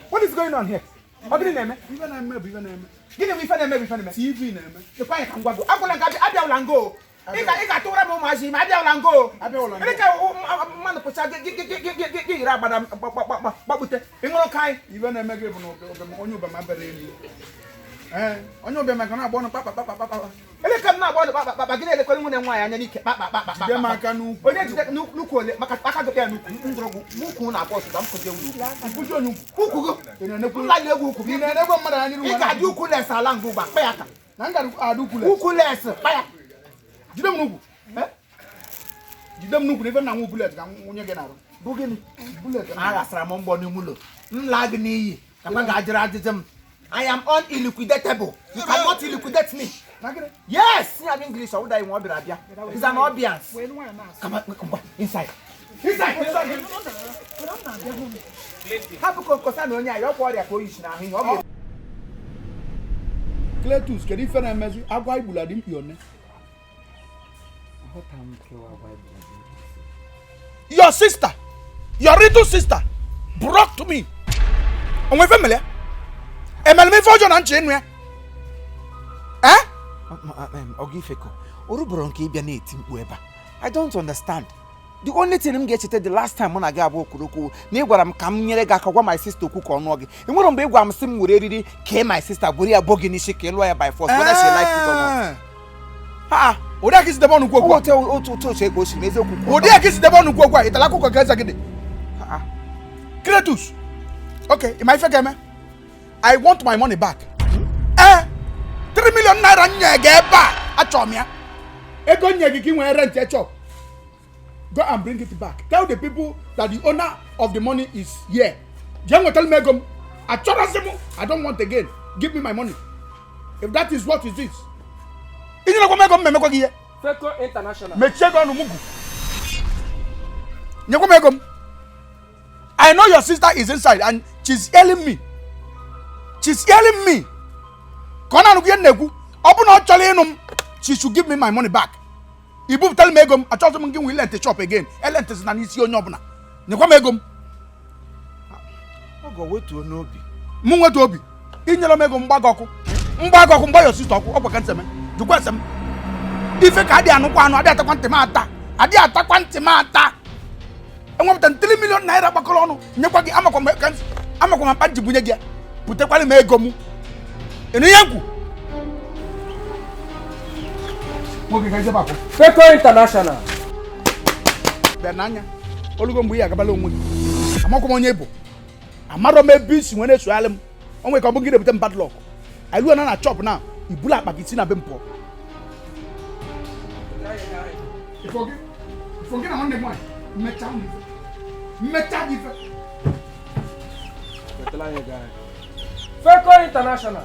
What is going on here? Ọ gịnị na-eme? Ife na-eme bụ ife na-eme. Gịnị bụ ife na-eme bụ ife na-eme? TV na-eme. Lekwa anya ka m gwa gị. Agwala nke abịawala ngo o. Ị ga-atụwara m ụmụazị ime, abịawala ngo o. Abịawala ngo. Gịnị ka mmadụ pụcha gị yiri agbada gbakpute? Ị ṅụrụ ka anyị? Ife na-eme gị bụ na onye ụbịam abịara elu. Ee, onye ụbịam ka na-agba ọnụ kpakpa kpakpa kpakpa. Ele ka m na-agba ọnụ kpakpa kpakpa, gị na-elekwere nwunye nwaanyị anya n'ike kpakpa kpakpa kpakpa. Jide m aka n'ukwu. Onye jide n'ukwu ole maka aka gị ya n'ukwu ndụrọgwụ n'ukwu na-akpọ ọsụta m kụzie ụlọ Ikwuchi onye ukwu. ukwu gị. Ị na-enekwu Nlali egwu ukwu Ị gị. na-enekwa mmadụ anya n'iru Ị ga-adị ukwu les ala ngụ gba kpa ya ka. Na m ga-adị ukwu les. Ukwu les kpa ya. Jide m n'ukwu. Jide m n'ukwu na ife na nwa bullet ka nwunye gị na-arụ. Bụ gịnị? Bullet. Aghasara m mgbọ n'ime ụlọ. M laa gị n'iyi. Ka m ga-ajụrụ ajụjụ m. I am unliquidatable. You cannot liquidate me. Yes, I have English. I would I want to be. It's an audience. Come on, come on, inside. Inside, inside. Hapụ ka okosa na onye a ya ọkwa ọrịa ka o yichi n'ahụ ihe ọ ga Cletus, kedu ife na-emezi agwa igbula dị mkpi one? Your sister, your little sister, brought to me. Onwe ife mere ya? Emere m ife ọjọọ na nche ịnụ ya? Eh? Ọga Ifeko, o rubero nke ịbịa na-eti mkpu ebe a. I don't understand. The only thing m ga-echeta the last time mụ na gị abụọ kwuru okwu na ị gwara m ka m nyere gị aka gwa my sister okwu ka ọ nụọ gị. Ị nwere mgbe ị gwara m sị m were eriri kee my sister gwere ya bo gị n'isi ka ị lụọ ya by force whether she likes it or not. Ha, ụdị aka isi debe ọnụ kwu okwu a. Otu otu otu ego o siri eziokwu kwuo. Ụdị aka isi debe ọnụ kwu okwu a, ịtala akwụkwọ ka eze gị dị. Cletus, okay, ị ma ife ga-eme? I want my money back. 3 million naira nye gị ebe a, achọrọ m ya. Ego nye gị ka ị nwee rent chop. Go and bring it back. Tell the people that the owner of the money is here. Jee nwetara m ego m. Achọrọzi m. I don't want again. Give me my money. If that is what it is. Inyerekwa m ego m memekwa gị ihe. Feko International. Mechie gị ọnụ mugwu. Nyekwa m ego m. I know your sister is inside and she's yelling me. She's yelling me. Ka ọ na-anụkwu ihe m na-ekwu. Ọ bụ na ọ chọrọ ịnụ m, she should give me my money back. I bupụtara m ego m, achọghịzị m gị nwe ilentị shop again. Elentị si na n'isi onye ọbụla. Nyekwa m ego m. Ọgọ wetuo n'obi. Mụ nweta obi. Inyere m ego mgbago ọkụ. Mgbago ọkụ mgba your sister ọkụ. Ọ kwa ka nseme. Jụkwa ese m. Ife ka adị anụkwa anụ, adị atakwa ntị m ata. Adị atakwa ntị m ata. Enwepụta 3 million naira gbakọrọ ọnụ nyekwa gị amakwa m ka amakwa m mkpa ji bunye gị ya. Butekwara m ego m. Ịnụ ihe nkwu? Nwoke ka ijebe akwụ. Feko International. Bịa n'anya olugo mgbe ị agabala onwe gị. Amakwa m onye bụ. Amarọ m ebe isi nwere esogharị m. O nwere ka ọ bụ gị na-ebute m bad luck. Anyị na na chop na ibulu akpa gị si na be m pụọ. Ifo gị na nwanne m nwaanyị mmecha m ife. Mmecha gị ife. Feko International.